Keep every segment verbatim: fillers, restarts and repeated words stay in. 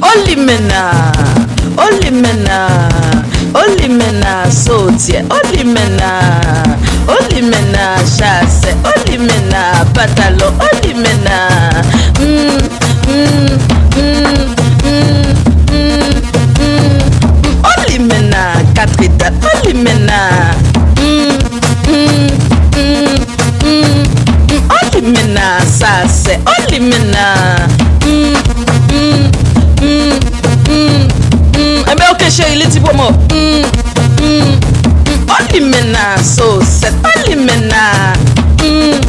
Olimena, Olimena, Olimena sotyè, Olimena, Olimena chasè, Olimena pantalon, Olimena. Mm, mm, mm, mm, mm, mm, mm, mm. Olimena katredal, Olimena. Mm, mm, mm. Mm, mm, Olimena, sa se Olimena. Mm, mm, mm, mm, mm. Enben, oke, cheri, li ti pwomo. Mm, mm, mm, Olimena, sosèt, Olimena. Mm,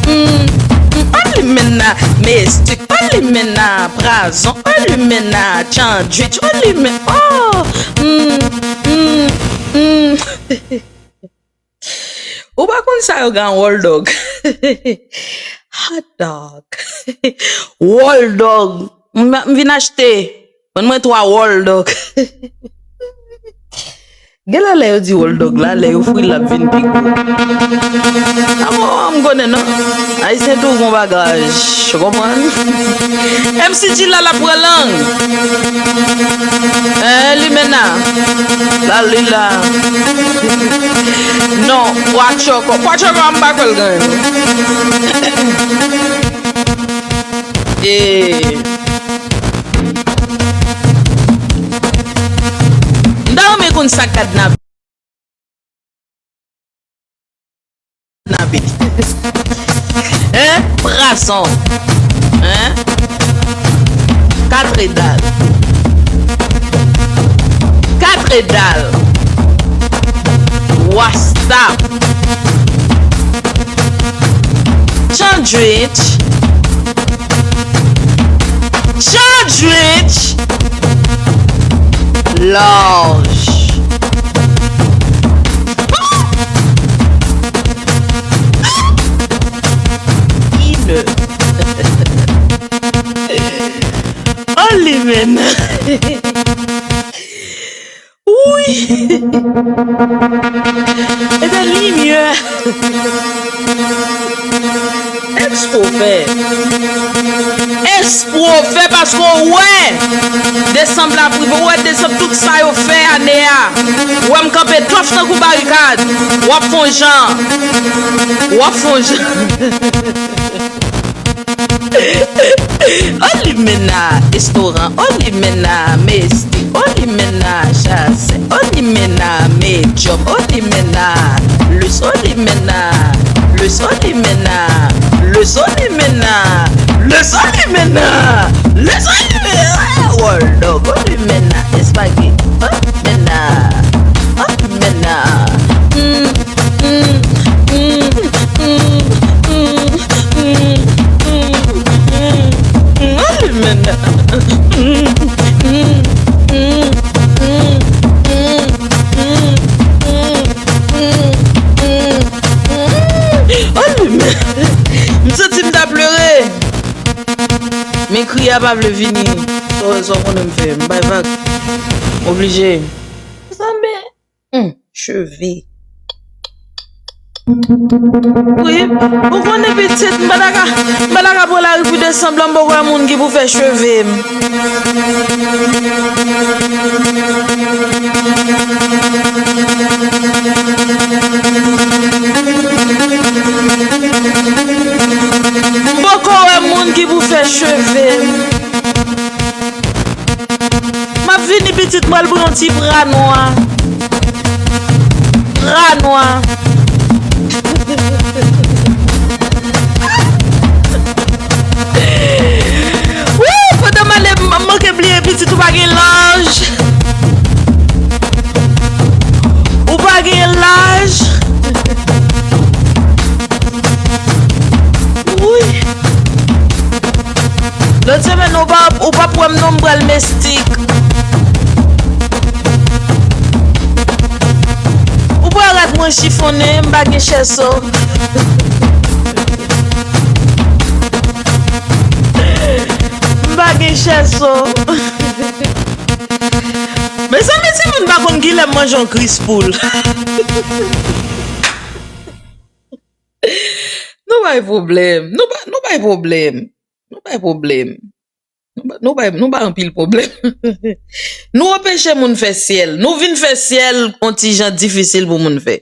mm, mm, Olimena, mestik, Olimena, prazon, Olimena, tchandwich, Olimena. Oh, mm, mm, mm. Ou pa konn sa yo gen Wall Dog. Hot dog. Wall Dog. M, m vin achte. Ban mwen twa Wall Dog. Genlè lè yo di Wall Dog la, lè yo fri l ap vin pi gwo. Avan, m konnen non. Ayisyen tou gon bagay. Ou konprann? M C G la, l ap pran lang. Eh, Limena. La, li la. Non, Pwachòkò. Pwachòkò, m pa kwè l gen. Eh. M ta renmen konn sa k gad nan Nabe. Hein? Prazon. Hein? Katredal. Katredal. Wasta. Tchandwich. Tchandwich. Lòj. Ine. Olimena. Wi. Ebyen, li mye. Ekspwofè. Ekspwofè paske w wè desanm la prive, w wè desanm tout sa yo fè ane a. W wè m kanpe twòf tankou barikad. W ap fè yon jan. W ap fè yon jan. Olimena, estoran, Olimena, mestik, Olimena, chasè, Olimena, medyòm, Olimena, lus, Olimena, lus, Olimena, lus, Olimena, lus, Olimena, lus, Olimena, Wòl Dòg, Olimena, espageti, Olimena, Olimena. Mm. M santi m ta plere. Men kri a pa vle vini. Sa w, sa w konnen m fè. M bay vag. M oblije. Sanble. Hmm, cheve. Wi, ou konnen pitit, m pa ta ka, m pa ta ka pran lari pou desanm lan, m poko wè moun ki pou fè cheve m. M poko wè moun ki pou fè cheve m. M ap vini pitit, m pral pran yon ti bra nwa. Bra nwa. Wouy, pandan m ale, m manke bliye pitit, ou pa gen laj. Ou pa gen laj. Wouy. Lòt semèn ou pa, ou p ap wè m non, m pral mestik. Ou pral rad mwen chifonnen, m pa gen chèso. M pa gen chèso. Mezanmi, timoun pa konn kilè m manje yon gri poul. Nou bay pwoblèm. Nou ba, nou bay pwoblèm. Nou bay pwoblèm. Nou ba, nou ba, nou ba anpil pwoblèm. Nou anpeche moun fè syèl. Nou vin fè syèl yon ti jan difisil pou moun fè.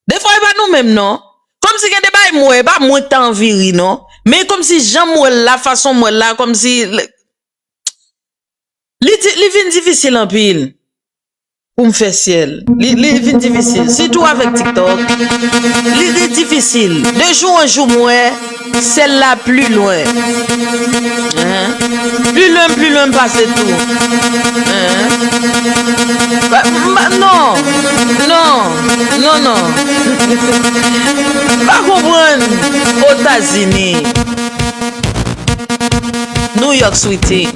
Defwa, e pa nou menm, non. Kòmsi gen de bagay m wè, e pa mwen ki ta anvi ri, non. Men kòmsi jan m wè l la, fason m wè l la, kòmsi li, li, di- li vin difisil anpil pou m fè syèl. Li, li vin difisil, sitou avèk TikTok. Li, li difisil. De jou an jou, m wè syèl la pli lwen. Hein? Pli lwen, pli lwen m pase tou. Hein? Ba- ba- non, non, non, non. M pa konprann. Otazini. New York, Sweetie.